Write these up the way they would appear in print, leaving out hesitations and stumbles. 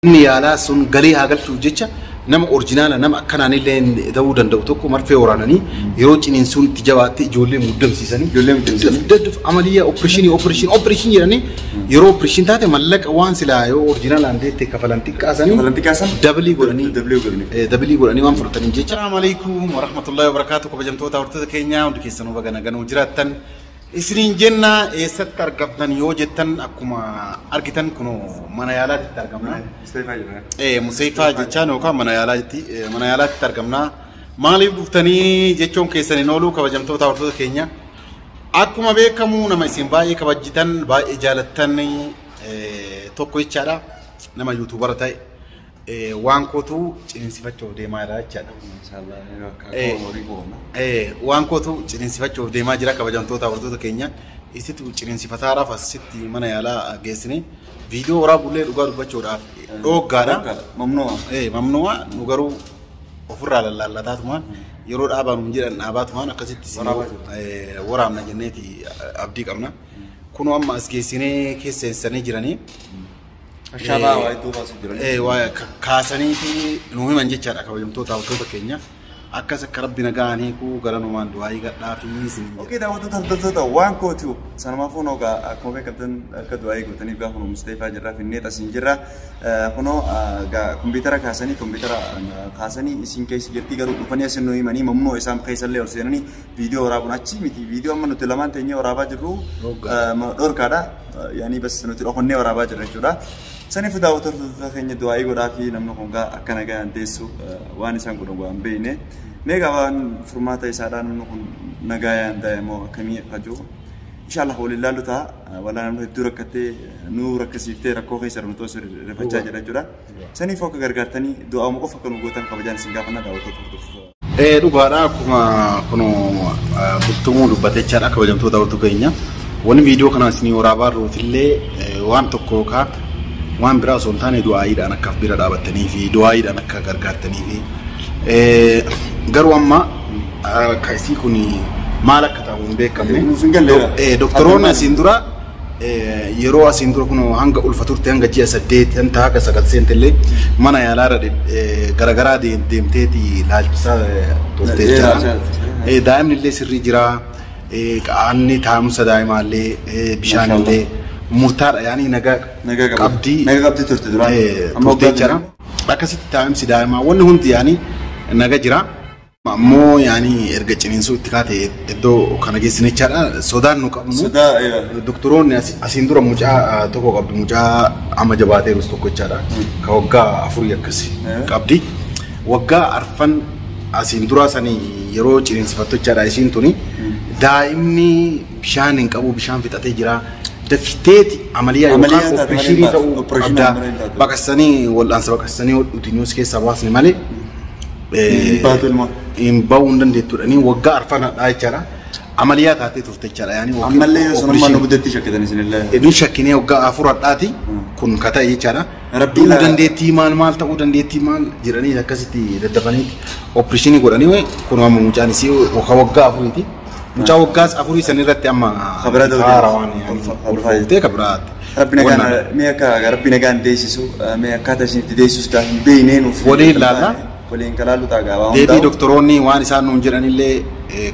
Inni yaalaa sun galii haa galchuuf jecha nama orjinaala nama akkanaan illee ta'uu danda'u tokko marfee waraananii yeroo ciniinsuun itti jabaatte ijoollee muddamsiisanii Ijoollee muddamsiisanii. Daddaf amaliyyaa opereeshinii opereeshinii opereeshinii jedhanii yeroo opereeshinii taate mallaqa waan silaa yoo orjinaalaan deette kafalan xiqqaasanii Kafalan xiqqaasan? Dabilii godhanii Dabilii godhanii. Dabilii godhanii waan fudhatanii jecha. Assalaamu alaikum warahmatullahi wabarakatuh kabajamtoota hordoftoota keenyaa hundi keessanuu baga nagaan jiraattan. Isiniin jenna eessatti argamtan yoo jettan akkuma argitan kunoo mana yaalaatti argamna. Musteefaa jira. Museefaa jechaan yookaan mana yaalaatti mana yaalaatti argamna. Maaliif dhuftanii jechuun keessan hin oolu kabajamtoota hordoftoota keenya. Akkuma beekamu nama isin baay'ee kabajitan baay'ee jaalattan tokko jechaadha. Nama yuutuubara ta'e waan kootu ciniinsifachuuf deemaa jira jechaadha. Inshallah yeroo akka horii qooma. Waan kootu ciniinsifachuuf deemaa jira kabajamtoota hordoftoota keenya. Isitti ciniinsifataadhaaf asitti mana yaalaa geessine viidiyoo waraabullee dhugaa dubbachuudhaaf dhooggaadha. Mamnoo. Mamnu'a nu garuu ofirraa lallaallataatumaan yeroo dhaabaa nuun jedhan dhaabaatumaan akkasitti isin waraabna jenneeti abdii qabna. Kunoo amma as geessinee keesseessanii jiranii. Ashaabaa waa iddoo baasuu jiran. Waa kaasanii fi nu himan jechaadha kabajamtoota hordoftoota keenya. Akkas akka rabbi nagaan hiikuu gara numaan du'aayii gadhaa fi isin jedha. Okei daawwattoota hordoftoota waan kootu sanumaaf kunoo egaa akkuma beekamtan akka du'aayii gootaniif gaafa kunoo Musteefaa jirra finnee asiin jirra. Kunoo egaa kompiitara kaasanii kompiitara kaasanii isin keessa jirti garuu dhufanii asin nu himanii mamnoo isaan keessallee ol seenanii viidiyoo waraabuun achi miti viidiyoo amma nuti lamaan teenyee waraabaa jirru dhorkaadha. Yaanii bas nuti dhokonnee waraabaa jirra jechuudha. Saniif daawwattoota keenya du'aayii godhaa fi namni kun gaa akka nagaan deessu waan isaan godhan waan beekne. Mee waan furmaata isaadhaan namni kun nagayaan ta'e moo akkamii akka jiru. Inshallah waliin laallu ta'a. Walaa namni hedduu rakkattee nu rakkisiiftee rakkoo keessa nu toos rifachaa jira jechuudha. Saniif akka gargaartanii du'aama qofa akka nu gootan kabajaan isin gaafannaa daawwattoota hordoftoota. Dhugaadha akkuma kunoo bultumuu dubbate jechaadha kabajamtoota hordoftoota keenya. Wanni viidiyoo kana isinii waraabaa jirruufillee waan tokko yookaan waan biraa osoo hin taane du'aayiidhaan akka bira dhaabattanii fi du'aayiidhaan akka gargaartanii fi garuu amma akka isii kun maal akka ta'u hin beekamne. Nuuf hin galleera. Doktoroonni asiin dura yeroo asiin dura kun hanga ulfa turte hanga ji'a 8 hanga haga 9 seente illee mana yaalaa irra garagaraa deemteeti laalchisaa turte jechaadha. Daa'imni illee sirrii jira. Qaamni taa'umsa daa'imaa illee bishaan illee murtaadha yaani nagaa Nagaa qabdii Nagaa qabdii turte duraan. Amma turte waggaa jechaadha. Akkasitti taa'umsi daa'imaa wanni hundi yaani naga jira. Ammoo yaani erga ciniinsuu itti kaate iddoo kana geessine jechaadha. Sodaan nu qabnu. Sodaa Doktoroonni asiin dura mucaa tokko qabdi mucaa amma jabaateerus tokko jechaadha. Ka waggaa 4 akkasi qabdi. Waggaa 4 asiin dura sanii yeroo ciniinsifattu jechaadha isiin tuni. Daa'imni bishaan hin qabu bishaan fixatee jira. Dafteeti amaliyaa Amaliyaa yookaan taate malee opereeshinii hin baatu. ta'uu Opereeshinii qabda. malee hin taatu. Baqassanii wal'aansa baqassanii hodhuuti nuus keessaa baasne malee. Hin baatu ilmoo. Hin ba'uu hin dandeettuudhanii waggaa 4 hadhaa jechaadha. Amaliyaa taatee turte jechaadha. Yaani Ammallee yoo sanummaan nu guddetti shakkitan isinillee. Inni shakkinee waggaa 4 hadhaati kun ka ta'e jechaadha. Rabbii Du'uu dandeettii maal maal ta'uu dandeettii maal jedhanii akkasitti daddafaniiti opereeshinii godhanii kun amma mucaan isii waggaa 4ti. Mucaa waggaas 4 san irratti amma Kabira ta'uu haara waan Ulfaaftee kabiraatti. Rabbi nagaan mee akka rabbi nagaan deessisu mee akkaataa isin itti deessisu gaa hin beeknee nuuf. Waliin laalla. Waliin kalaallu ta'a gaa waan Deebii hundaa'u. doktoroonni waan isaan nuun jedhanillee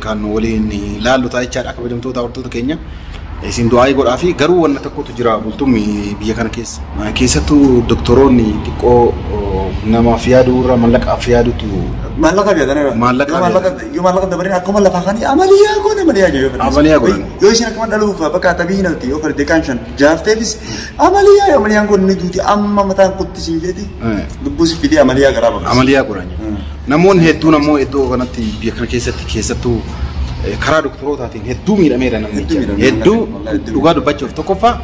kan waliin laallu ta'a jechaadha kabajamtoota hordoftoota keenya. Isin du'aayii godhaa fi garuu wanna tokkotu jira bultummi biyya kana keessa. Keessattuu doktoroonni xiqqoo namaaf yaaduu irra mallaqaaf yaadutu Maallaqa yaadaniira. Maallaqa Yoo maallaqa dabareen akkuma lafaa kanii amaliyaa goone amaliyaa jedhu. Amaliyaa godhan. Yoo isin akkuma dhaluuf bakka tabii hin hafti yoo fardi kaan 5 jaafteefis amaliyaa amaliyaan kun ni duuti amma mataan kuttisiin jeeti. Lubbuu si fidee amaliyaa garaa baqasa. Amaliyaa godhan. Namoonni hedduun ammoo iddoo kanatti biyya kana keessatti keessattuu karaa doktorootaatiin hedduu miidhameera namni. Hedduu miidhameera. Hedduu dhugaa dubbachuuf tokkoffaa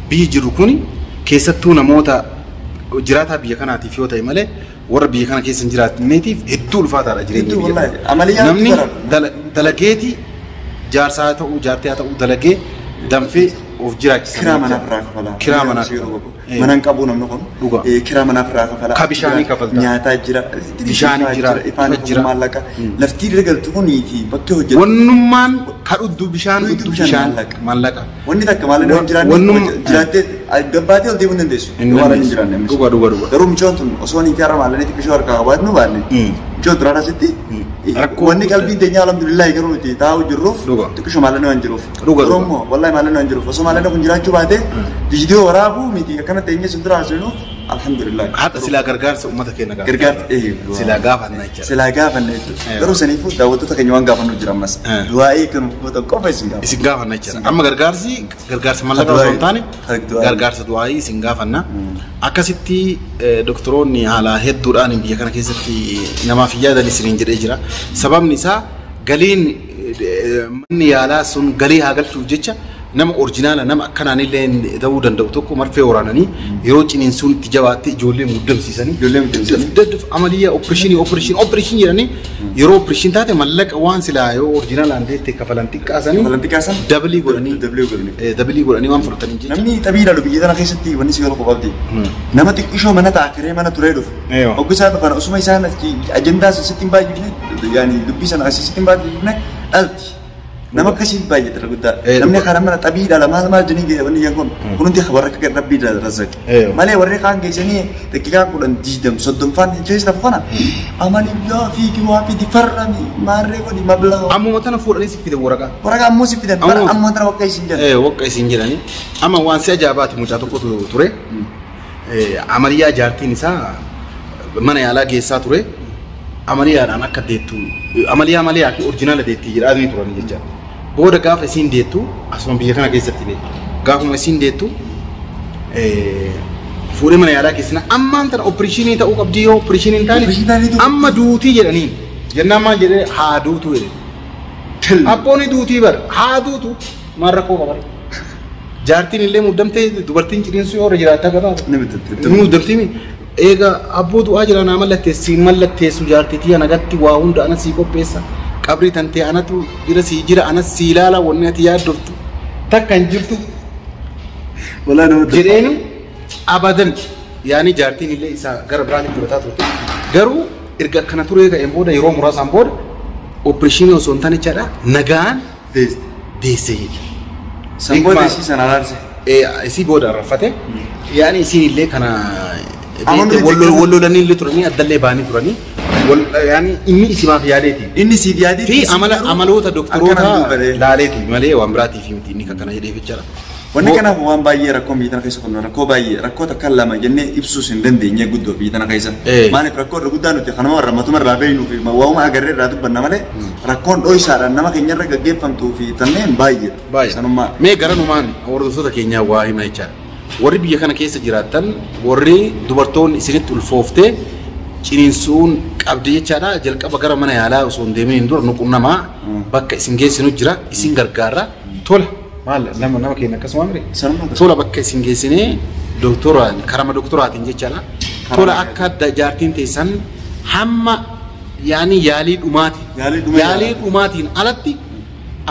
biyyi jiru kuni keessattuu namoota jiraataa biyya kanaatiif yoo ta'e malee warra biyya kana keessa hin jiraatneetiif hedduu ulfaataadha jireenyi Hedduu biyya wallaahi. kanaa. Amaliyaa Namni daran. dalageeti jaarsaa haa ta'uu jaartii haa ta'uu dalagee danfee of jiraachisan. Kiraa manaaf irraa kafalaa. Kiraa manaaf. Mana hin qabu namni kun. Dhugaa. Kiraa manaaf irraa kafalaa. Ka bishaanii kafaltaa. Nyaataa jira. Bishaanii jira. Ifaan jira. Maallaqa. Laftii irra galtu kunii fi bakki hojjetu. Wannummaan ka dhugdu bishaan Dhugdu dhugdu bishaan bishaan maallaqa. maallaqa. Wanni takka maallaqa hin jiraanne jiraattee gabbaatee ol deemuu hin dandeessu. Hin Waan hin dandeessu. jiraanne. Dhugaa dhugaa dhugaa. Garuu mucoon tun osoo niitii har'a maallaqni xiqqishoo harkaa qabaatnu baanne. Mucoon tun har'a asitti Rakkoo wanni qalbiin teenya alhamdulillahi garuu nuti taa'u jirruuf Dhugaa. xiqqishoo maallaqni waan jiruuf. Dhugaa, Garuu immoo wallahi maallaqni waan jiruuf osoo maallaqni kun jiraachuu baate viidiyoo waraabuu miti akkana teenyee sun dura haasofnuuf alhamdulillahi. Haadha silaa gargaarsa uummata keenya gaafata. Gargaarsa Silaa gaafanna jechuudha. Silaa gaafanna jechuudha. Garuu saniifuu daawwattoota keenya waan gaafannu jira ammas. Du'aa'ii kan gootan qofa isin gaafanna. Isin gaafanna jechuudha. Amma gargaarsi gargaarsa mallaqa osoo hin taane gargaarsa du'aa'ii isin gaafanna. Akkasitti doktoroonni haala hedduudhaan biyya kana keessatti namaaf hin yaadan isiniin jedhee jira. Sababni isaa galiin manni yaalaa sun galii haa galchuuf jecha nama orjinaala nama akkanaan illee ta'uu danda'u tokko marfee waraananii yeroo ciniinsuun itti jabaatte ijoollee muddamsiisanii Ijoollee muddamsiisanii. daddaf amaliyyaa opereeshinii opereeshinii opereeshinii jedhanii yeroo opereeshinii taate mallaqa waan silaa yoo orjinaalaan deette kafalan xiqqaasanii Kafalan xiqqaasan dabalii godhanii Dabalii godhanii. Dabalii godhanii waan fudhatanii jecha. Namni xabii ilaalu biyya tana keessatti wanni si galu qofaabdi. Nama xiqqishoo mana ta'a kiree mana turee dhufu. Eeyo. Oggu isaan dhufan osuma isaan achi ajandaa sitti hin baay'ifne yaani dubbii sana asii sitti hin baay'ifne dhalti. Nama akkasii baay'ata irra guddaa. Namni kana mana xabii ilaala maal maal jedhanii wanni jedhan kun kun hundi warra akka rabbii razzaqe. Eeyo. Malee warri kaan geessanii daqiiqaa 10 20 30 faan keessa lafa kana amaliyyaa fiigi waa fidi farrami maarree godhi mablaa. Ammuma tana fuudhanii si fide waraqaa. Waraqaa ammoo si fidan bara Ammoo- ammoo tana bakka isin jedhan. Waqqa isin jedhanii amma waan si ajaa'ibaati mucaa tokkotu ture. Amaliyyaa jaartiin isaa mana yaalaa geessaa ture. Amaliyyaadhaan akka deettu amaliyyaa malee fi orjinaala deettii jedhaanii turanii jecha. Booda gaafa isiin deettu asuma biyya kana keessatti beektu. Gaafuma isiin deettu fuudhee mana yaalaa keessina ammaan tana opereeshinii ta'uu qabdi yoo opereeshinii hin Opereeshinii taane ta'uu amma duutii jedhaniin. Jennaan maal jedhee haa duutuu jedhe. Abboonni duutii bara haa duutu maal rakkoo qaba. Jaartiin illee muddamtee dubartiin ciniinsuu yoo irra jiraattaa gabaaba. Ni muddamti. Ni muddamti mi? Eega abboo du'aa jira naa mallatteessi siin mallatteessu jaartitii anagatti waa hunda ana sii qopheessa. Qabrii tantee anatu jira sii jira anas sii ilaala wanni ati yaaddoftu takka hin jirtu Walaa nama jedheeni abadan yaani jaartiin illee isaa gara biraatti fudhataa turte. Garuu erga akkana turee ka'een booda yeroo muraasaan booda opereeshinii osoo hin taane jechaadha nagaan Deesti. deessee jechuudha. Sanboota isii sana araarse. Isii booda arrafate yaani isiin illee kana Amanuu wallolanii illee turanii addallee ba'anii turanii yaani inni isimaaf yaadeeti. Inni siif yaadee Fi amaloota doktoroota laaleeti malee waan biraatiif miti inni akkana jedheef jechaadha. Wanni kanaaf waan baay'ee rakkoon biyya tana keessa kun rakkoo baay'ee rakkoo takka lama jennee ibsuus hin dandeenye guddoo biyya tana keessa. Maaliif rakkoo irra guddaa nuti kanuma irra matuma irraa beeknuu fi waa'uma agarree irraa dubbanna malee rakkoon dho'isaadhaan nama keenya irra gaggeeffamtuu fi tanneen baay'ee. Baay'ee. Sanummaa. Mee gara numaan hordoftoota keenyaa waa hima jechaadha. Warri biyya kana keessa jiraattan warri dubartoonni isinitti ulfooftee ciniinsuun qabdi jechaadha. Jalqaba gara mana yaalaa osoo hin deemin dura nuqunnamaa bakka isin geessinu jira isin gargaara tola. Maal nama nama keenya akkasuma mire? Sanummaa akkasuma. Tola bakka isin geessinee doktoraan karama doktoraatiin jechaadha. Tola akka jaartiin teessan hamma yaani yaalii dhumaati. Yaalii dhumaa Yaalii dhumaatiin alatti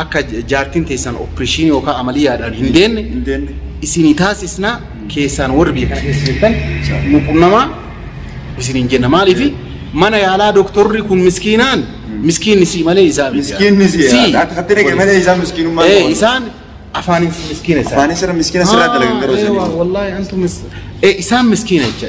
akka jaartiin teessan opereeshinii yookaan amaliyyaadhaan hin deenne Hin deenne. isinii taasisna keessaan warri biyya kana keessa jirtan nuqunnamaa isiniin jenna maaliifi mana yaalaa doktorri kun miskiinaan miskiinni sii malee isaa miti. Miskiinni Sii. si. Ati kattee dhaqe malee isaa miskiinummaa. Isaan afaanin miskiina isaan. Afaanis irra miskiina sirraa dalagan garuu Ewa, isin. wallahi antum isaan miskiina jecha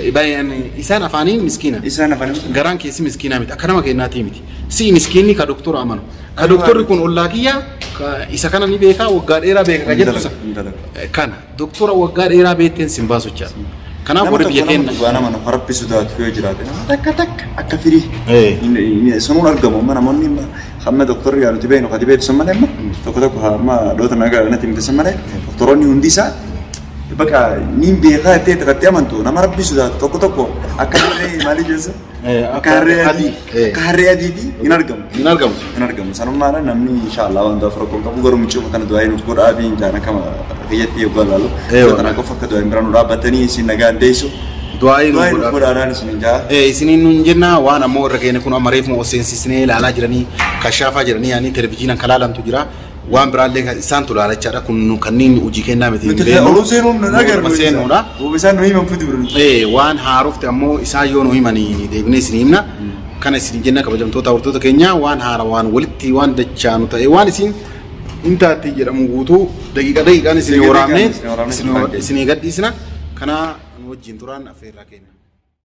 isaan afaaniin miskiina. Isaan afaanis. Garaan keessi miskiinaa miti akka nama kennaatii miti. Si miskiinni ka doktora amanu. Ka doktorri kun ollaa kiyya ka isa kana ni beekaa waggaa dheeraa beeka ka jettu isa. Hin dalagu. Kana doktora waggaa dheeraa beekteen sin baasu jechaadha. Kanaaf warri biyya Nama keenya. tokko nama nama rabbi sodaatu yoo jiraate nama takka takka akka firii. Sanuun argamu amma namoonni amma hamma doktorri yaaluti beeknu kati beektu san malee amma tokko tokko hamma dhoota nagaa natti himte san malee doktoroonni hundi isaa bakka niin beekaa jettee itti amantu nama rabbi sodaatu tokko tokko akka harree maalii jeessa akka harree adii akka harree adiiti hin argamu. Hin argamu. Hin argamu sanummaadha namni inshaallah waan du'aaf rakkoon qabu garuu miccuu kana du'aa nuuf godhaa fi jaan akka kiyyatti yoo ilaalu kana qofa akka du'aa bira nu dhaabbatanii isin nagaan deessu Du'aa du'aa nu nuuf godhaa. godhaadhaan isin jaa Isiniin nun jenna waan ammoo irra keenya kun amma reefuma ol seensisnee ilaalaa jiranii kashaafaa jiranii yaani televizyiinaan kalaalamtu jira. Waan biraallee isaan tulaalachaadha kun kanneen hojii kennaa miti. Nuti oluu seenuun nu agarru. Seenuudha. Isaan nu himan futi biru. Waan haarofte ammoo isaan yoo nu himanii deebinee isin himna. Kana isin jenna kabajamtoota hordoftoota keenya waan haara waan walitti waan dachaanu ta'e waan isin intaatti jedhamu guutuu daqiiqa daqiiqaan isin waraabnee isin gadhiisna. Kana nu wajjin turaan affeerraa keenya.